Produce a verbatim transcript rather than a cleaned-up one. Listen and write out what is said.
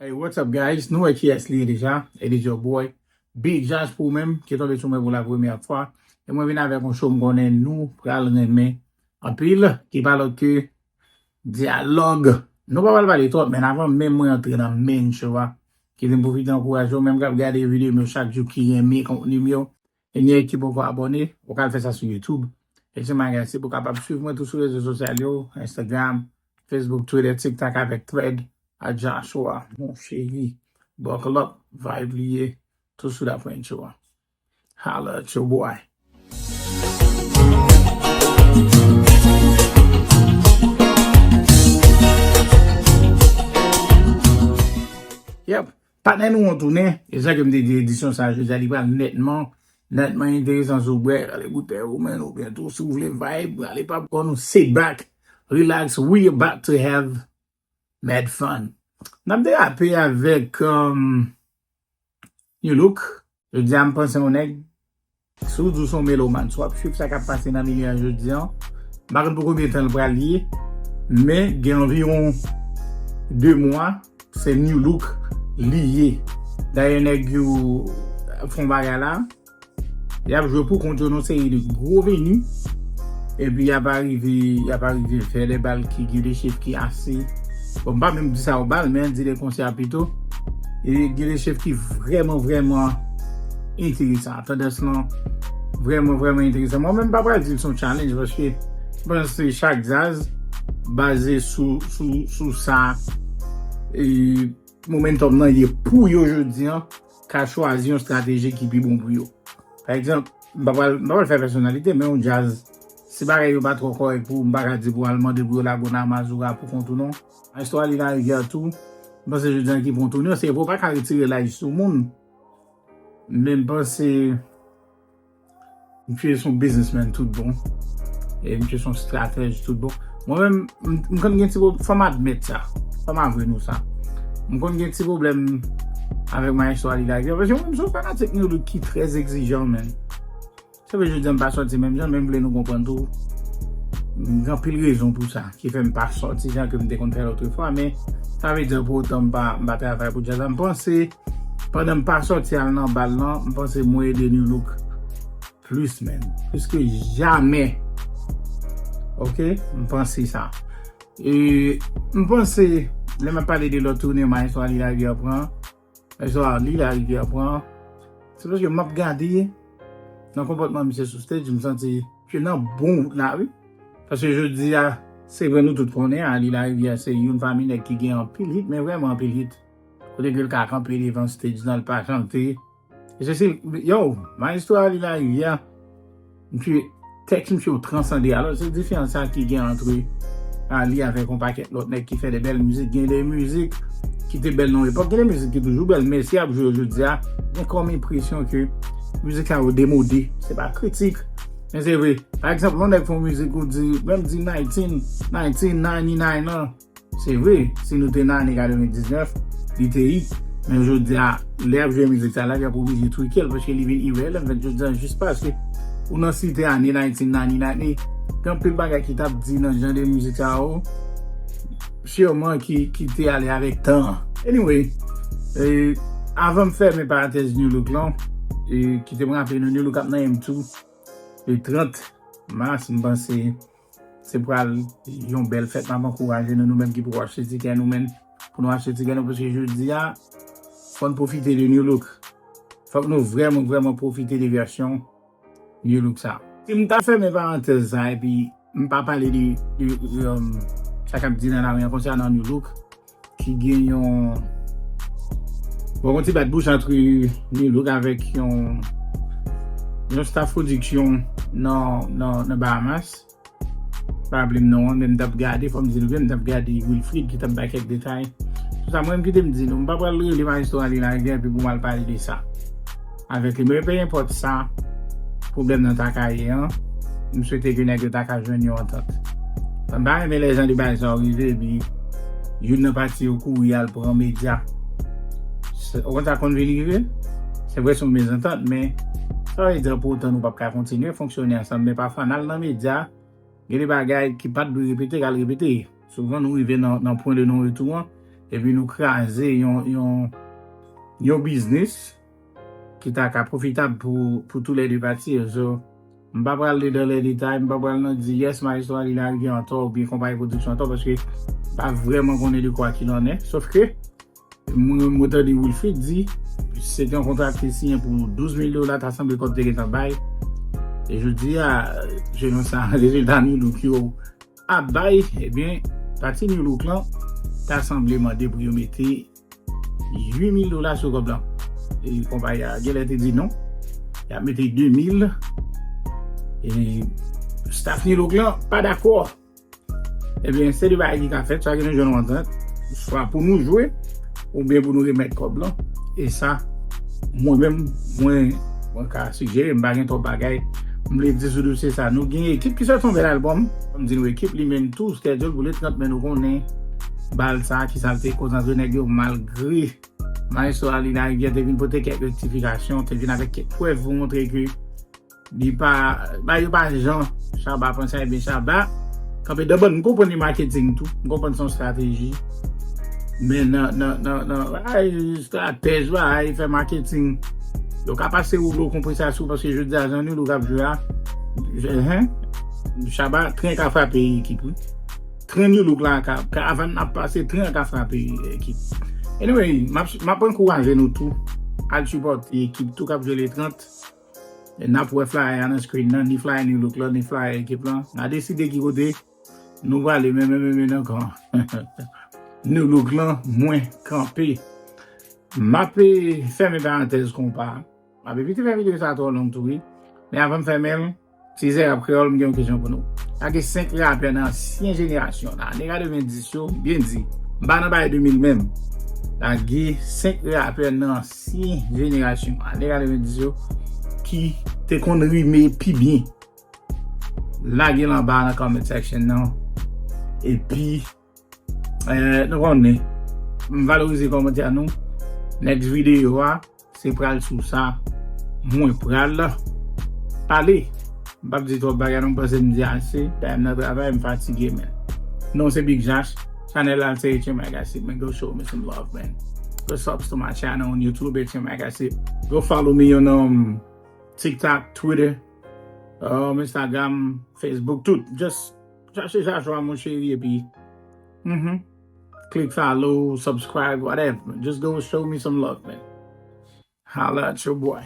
Hey, what's up, guys? Nou wè kiyès li ye deja. It is your boy, Big Josh, pou ou menm ki tonbe sou mwen pou la premyè fwa. E mwen vin avèk yon show m konnen nou pral renmen anpil, ki pa lòt ke dyalòg. Nou pa pral pale twòp, men avan menm mwen antre nan main show a, kite m pwofite ankouraje ou menm k ap gade videyo m yo chak jou, ki renmen kontni m yo. E ni ki poko abòne, ou ka al fè sa sou YouTube. E se maga si pou kapab swiv mwen tou sou rezo sosyal yo, Instagram, Facebook, Twitter, TikTok avèk Thread, a Joshua, mon chéri. Buckle up, vibe li ye, tou sou la pwen show a. Holla at your boy. Yep. Patnè, nou retounen. E sa ke m te di, edisyon sa a jodi a, li pral nètman, nètman enteresan. Si w bwè, rale boutèy ou, men, oubyen tou, si w vle vibe, rale pa kò nou, sit back, relax, we about to have mad fun. N ap derape avèk, um, Nu Look. Jodi a, m panse yon nèg, si w di w se yon melomàn, si w ap swiv sa k ap pase nan milye a jodi a, m pa konn pou konbyen tan l pral ye, men gen anviwon de mwa, se Nu Look li ye. Dayè, nèg yo ap fè yon bagay la, y ap jwe pou kont yo nan seri de gwo veni, epi y ap arive, y ap arive fè de bal ki gen de chif ki ase, bon, m pa menm di sa yon bal, men di de konsè pito. E gen de chif ki vrèman, vrèman enteresan. Tandans lan vrèman, vrèman enteresan. Mwen menm, m pa pral di l se yon challenge, paske m panse chak djaz baze sou, sou, sou sa, e, momentum nan ye pou yo jodi a, ka chwazi yon estrateji ki pi bon pou yo. Pa egzanp, m pa pral, m pa pral fè pèsonalite, men yon djaz, si bagay yo pa twò kòrèk pou ou, m pa ka di pou al mande pou yo lage w nan Mazora pou kont ou non. Istwa li Larivyè tou, m panse jodi a ki pran tounè, se vre w pa ka retire laj sou moun, men m panse misye se yon businessman tout bon. E misye se yon stratèj tout bon. Mwen menm, m, m konn gen ti pwob-, fò m admèt sa. Fò m avwe nou sa. M konn gen ti pwoblèm avèk maestro Ali Larivière. Paske mwen menm se yon fanatik Nu Look ki trè egzijan, menn. Se vre, jodi a m pa sòti menm jan, men m vle nou konprann tou. M gen anpil rezon pou sa, ki fè m pa sòti jan ke m te konn fè lòt fwa, men sa vle di pou otan m pa, m pa travay pou djaz la. M panse, pandan m pa sòti al nan bal lan, m panse mwen ede Nu Look plis, menn. Plis ke jamè. Oke? M panse sa. E m panse, lè m ap pale de lòt toune maestro Ali Larivière pran, maestro Ali Larivière pran, se paske m ap gade nan konpòtman misye sou stage, m santi ke nan bon wout la, wi. Paske jodi a, se vre nou tout konnen, Ali Larivière se youn pami nèg ki gen anpil hit, men vrèman anpil hit. Kote ke l ka kanpe devan stage nan, l pa chante. E se, se, yo, maestro Ali Larivière, misye, tèks misye yo transande. Alò, se diferans sa ki gen ant Ali avèk yon pakèt lòt nèg ki fè de bèl mizik. Gen de mizik ki te bèl nan yon epòk, gen de mizik ki toujou bèl, men si y ap jwe yo jodi a, gen kòm enpresyon ke mizik sa yo demode. Se pa kritik, men se vre. Pa egzanp, yon nèg fè yon mizik ou di, menm di nineteen, nineteen ninety-nine an, se vre, si nou te nan ane katrevendiznèf, li te hit. Men jodi a, lè y ap jwe mizik sa la, y ap oblije twike l, paske li vin irelevant jodi a, jis paske ou nan site ane nineteen ninety-nine, gen anpil bagay ki t ap di nan jan de mizik sa yo, siman ki, ki te ale avèk tan an. Anyway, e, avan m fèmen parantèz Nu Look lan, e, kite m raple nou, Nu Look ap nan M two le trant mas, m panse se pral yon bèl fèt. M ap ankouraje nou, nou menm ki poko achte tikè nou, menn, pou nou achte tikè nou, paske jodi a, fò n pwofite de Nu Look. Fòk nou vrèman, vrèman pwofite de vèsyon Nu Look sa. Si m ta fèmen parantèz sa, epi m pa pale de, de, de, um, sa k ap di nan lari an konsènan Nu Look, ki gen yon, bon, yon ti bat bouch ant Nu Look avèk yon, yon staff pwodiksyon nan, nan, nan Bahamas. Pa raple m non an, men m t ap gade, fò m di nou vre, m t ap gade Wilfrid ki t ap bay kèk detay sou sa. Mwen menm, kite m di nou, m pa pral rele maestro Ali Larivière epi pou m al pale de sa avèk li. Men pe enpòt sa pwoblèm nan ta ka ye an, m swete ke nèg yo ta ka jwenn yon antant. M pa renmen lè jan de bagay sa yo rive, epi youn nan pati yo kouri al pran medya. Se, ou konn sa konn vin rive? Se vre, se yon mezantant, men sa vle di pou otan nou p ap ka kontinye fonksyone ansanm. Men pafwa, n al nan medya, gen de bagay ki pa t dwe repete, k al repete. Souvan, nou rive nan, nan pwen de non retou an, epi nou kraze yon, yon, yon biznis ki ta ka pwofitab pou, pou toulède pati yo. So, m pa pral rale nan detay, m pa pral nan di, yes, Maestro Ali Larivière antò oubyen konpayi pwodiksyon antò, paske m pa vrèman konnen de quoi qu'il en est. Sof ke, mwen, mwen tande Wilfrid di, se te yon kontra ki te siyen pou douz mil dola, ta sanble kòb te gentan bay. E jodi a, selon sa, rezilta New Look yo ap bay, ebyen, pati New Look lan, ta sanble mande pou yo mete uit mil dola sou kòb lan. E konpayi a genlè te di non. Y ap mete de mil. E staff New Look lan pa dakò. Ebyen, se de bagay ki ka fèt, swa ke nou jwenn yon antant, swa pou nou jwe, oubyen pou nou remèt kòb lan. E sa, mwen menm, mwen, mwen ka sijere, m pa gen twòp bagay m vle di sou dosye sa. Nou gen ekip ki sòti yon bèl albòm, kòm di nou ekip li menm tou, schedule pou le trant, men nou konnen bal sa, ki sa l te koz antre nèg yo, malgre Maestro Ali Larivière te vin pote kèk rektifikasyon, te vin avèk kèk prèv pou montre ke li pa, ba yo pa jan Shabba panse a, ebyen Shabba kanpe dan bann, m konprann li maketing tou, m konprann se yon estrateji. Men nan, nan, nan, nan, ay, estratèj, ay, fè maketing. Yo ka pase woulo konpresè sou, paske jodi a, jan New Look ap jwe a, hen, Shabba, tren ka frape ekip, wi. Tren New Look la, ka, ka, avan n ap pase, tren ka frape ekip. Anyway, m ap, m ap ankouraje nou tou, al sipòte ekip tou k ap jwe le trant. E n ap wè flyer a nan screen nan, ni flyer New Look lan, ni flyer ekip lan. N a deside ki kote nou prale, men, men, men, men nan kan New Look lan, mwen kanpe. M ap, eh, fèmen parantèz konpa. M ap evite fè videyo sa twò long tou, wi. Men avan m fèmen l, Tizè Rap Kreyòl, m gen yon kesyon pou nou. Lage senk rapè nan ansyen jenerasyon, nan ane katrevenndis yo, byen di, m pa nan bay de mil menm. Lage senk rapè nan ansyen jenerasyon, ane katrevenndis yo, ki te konn rime pi byen. Lage l anba nan comment section nan. Epi, eh, nou konnen, m valorize kòmantè nou. Next videyo a, se pral sou sa mwen pral pale. M p ap di twòp bagay non, m panse m di ase. Dayè m nan travay, m fatige, men. Non, se Big Jash. Chanèl la se H M I Gossip, man. Go show me some love, man. Go subs to my channel on YouTube, H M I Gossip. Go follow me on, um, TikTok, Twitter, um, Instagram, Facebook, tout. Just chache Joshua, mon chéri, epi, mhm, click follow, subscribe, whatever. Just go show me some love, man. Holla at your boy.